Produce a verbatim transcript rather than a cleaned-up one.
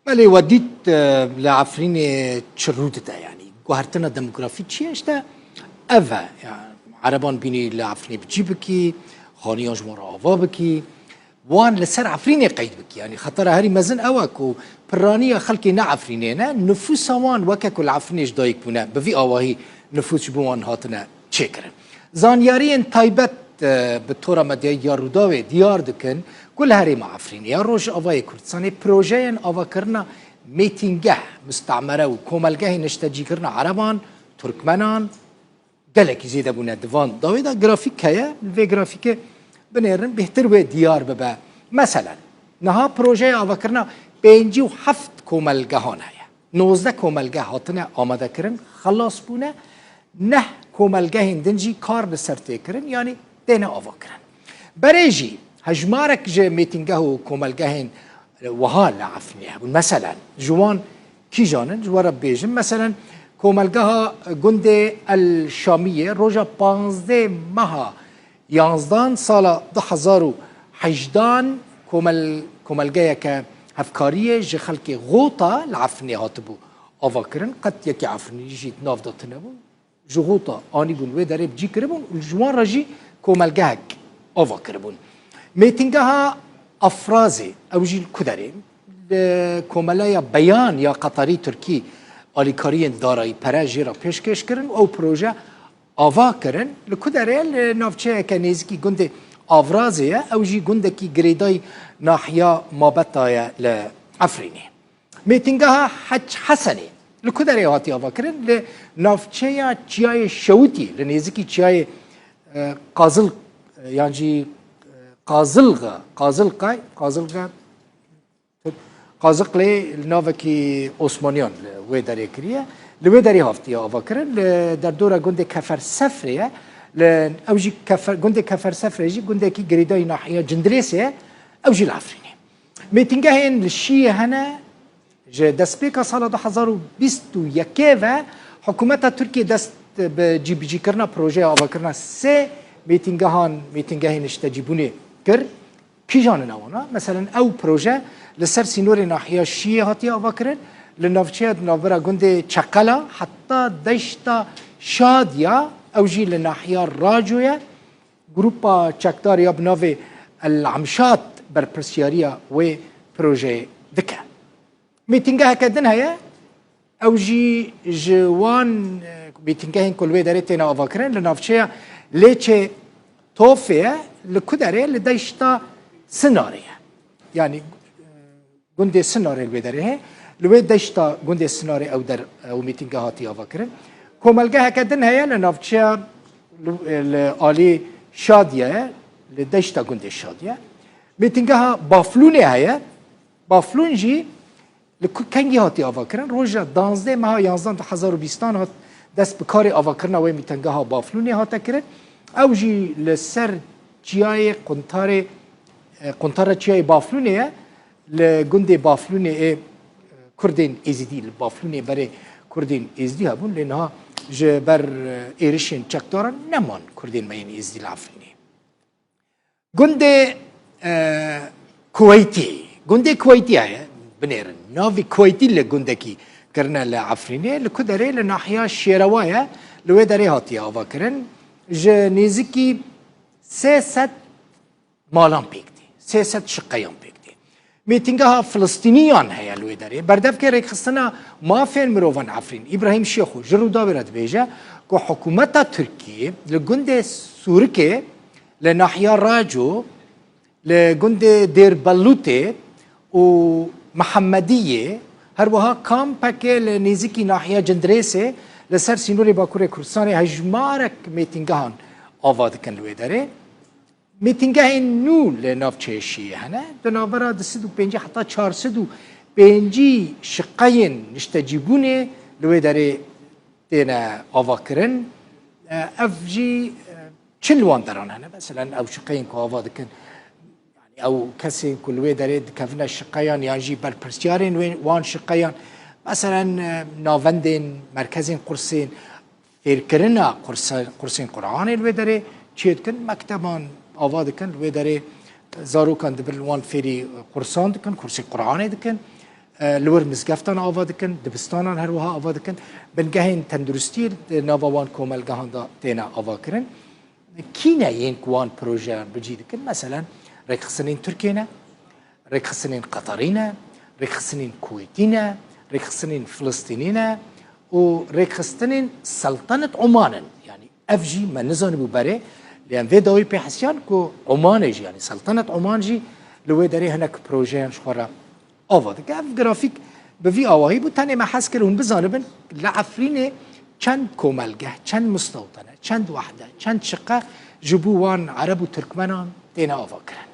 Belê, we dît, e, li Efrînê çi rû dide, yanî guhertina demografî çi ye? Îşte ev e. Yani, ereban bînî li Efrînê bi cî bikî, xaniyan ji wan re ava bikî, wan li ser Efrînê qeyd bikî. Yanî xetara herî mezin ew e ku piraniya xelkê ne Efrînê ne, nifûsa wan weke ku li Efrînê ji dayik bûne, bi vî awahî nifûs ji bo wan hatine çêkirin. Zanyariyên taybet, e, bi tora medyayî ya Rûdawê diyar dikin ku li herêma Efrînê ya Rojavayê Kurdistanê projeyên avakirina mêtîngeh, mustemere û komelgehên niştecîkirina ereban, turkmenan gelekî zêde bûne. Di van dawê de grafîk heye, li vê grafîkê binêrin, bêhtir wê diyar bibe. Meselen, niha projeya avakirina pêncî û heft komelgehan heye. Nozdeh komelge hatine amadekirin, xelas bûne. Neh komelgehên din jî kar li ser tê kirin, yanî têne avakirin. Berê jî hejmarek ji mêtingeh û komelgehên wiha li Efrînê hebûn. Meselen, ji wan kîjan in? Ji we re bêjim. Meselen, komelgeha gundê El Şamiyê roja panzdeh meha yanzdan sala du hezar û hejdan komel-, komelgeyeke hevkariyê ji xelkê Xota li Efrînê hatibû avakirin. Qet yekê Efrînî jî di nav de tune bû. Ji Xota anîbûn wê derê bi cî kiribûn û ji wan re jî komelgehek ava kiribûn. Mêtingeha Afrazê, ew jî li ku derê? Li komeleya Beyan ya Qetarî Tirkî alîkariyên darayî pere jê re pêşkêş kirin û ew proje ava kirin. Li ku derê? Li navçeyeke nêzîkî gundê Avrazê ye. Ew jî gundekî girêdayî nahiya Mabeta ye li Efrînê. Mêtingeha Hec Hesenê li ku derê hatiye avakirin? Li navçeya Çiyayê Şewitî, li nêzîkî Çiyayê, e, Qazil, e, yan jî, e, Qazilxe, Qazilqay, Qazilxe, Qazilqlê li navekî Osmaniyan li wê derê kiriye. Li wê derê hatiye avakirin. Li derdora gundê Kefer Sefrê ye. Li, ew jî Kefer, gundê Kefer Sefrê jî gundekî girêdayî nahiya Cindirêsê ye. Ew jî li Efrînê. Mêtingehên li Şiyê hene. Ji destpêka sala du hezar û bîst û yekê ve hikûmeta Tirkiyê dest bi cîbicîkirina projeya avakirina sê mêtingehan, mêtingehên niştecîbûnê kir. Kîjan in ewana? Meselen, ew proje li ser sînorê nahiya Şiyê hatiye avakirin, li navçeya di navbera gundê Çeqela heta deşta Şadiya, ew jî li nahiya Raco ye. Grupa çekdar ya bi navê El Amşat berpirsiyariya wê projeyê dike. Mîtingeheke din heye, ew jî ji wan, e, mîtingehên ku li wê derê têne avakirin, li navçeya Lêçê Tofê ye, li ku derê? Li deşta Sinarê ye. Yanî, e, gundê Sinarê li wê derê heye. Li wê deşta gundê Sinarê ew der, ew mîtinge hatiye avakirin. Komelgeheke din heye li navçeya, li, li alî Şadiye ye, li deşta gundê Şadiye. Mîtingeha Baflûnê heye. Baflûn jî li ku kengî hatiye avakirin? Roja danzdeh meha yanzdan du hezar û bîstan hat dest bi karê avakirina wê mîtingeha Baflûnê hate kirin. Ew jî li ser çiyayê Quntarê, e, Quntara çiyayê Baflûnê ye. Li gundê Baflûnê ê Kurdên Êzidî, li Baflûnê berê Kurdên Êzidî hebûn, lê niha ji ber, e, êrişên çekdaran neman Kurdên me yên Êzidî li Efrînê. Gundê, e, Kuweytî. Gundê Kuweytî heye, binêrin. Navê Kuweytî li gundekî kirine li Efrînê, li ku derê? Li nahiya Şêrewa ye, li wê derê hatiye avakirin. Ji nêzîkî sê sed malan pêk tê. Sê sed şiqeyan pêk tê. Mîtingeha Filistîniyan heye li wê derê. Berdevkê Rêkxistina Mafên Mirovan Efrîn, Îbrahîm Şêxo, ji Rûdawê re dibêje ku hikûmeta Tirkiyê li gundê Sûrikê, li nahiya Raco, li gundê Dêrbelûtê û Mihemediyê, her wiha kampekê li nêzîkî nahiya Cindirêsê li ser sînorê Bakurê Kurdistanê hejmarek mêtingehan ava dikin li wê derê. Mîtingehên nû li navçeyê Şiyê hene. Di navbera du sed û pêncî heta çar sed û pêncî şiqeyên niştecîbûnê li wê derê têne avakirin. E, ev jî, e, çi li wan deran hene? Meselen, ew şiqeyên ku ava dikin, yanî ew kesên ku li wê derê dikevine şiqeyan yan jî berpirsiyarên wê, wan şiqeyan, meselen, e, navendên, merkezên qursên, fêrkirina qursa-, qursên Quranê li wê derê çê dikin, mekteban ava dikin, li wê derê zarokan dibin, li wan fêrî qursan dikin, qursê Quranê dikin. e, li wir mizgeftan ava dikin, dibistanan her wiha ava dikin, bingehên tenduristiyê di nava wan komelgehan de têne avakirin. Kî ne yên ku wan projeyan bi cî dikin? Meselen, rêkxistinên Tirkiyê ne, rêkxistinên Qeterî ne, rêkxistinên Kuwêtî ne, rêkxistinên Filistînî ne û rêkxistinên Seltenet Oman in. Yanî ev jî me nizanîbû berê, lê em vê dawî pê hesiyan ku Omanê jî, yanî Seltenet Oman jî li wê derê hinek projeyan ji xwe re ava dike. Ev grafîk bi vî awahî bû, tenê me hez kir hûn bizanibin li Efrînê çend komelgeh, çend mistewtene, çend wehde, çend şiqe ji bo wan Ereb û Tirkmenan têne avakirin.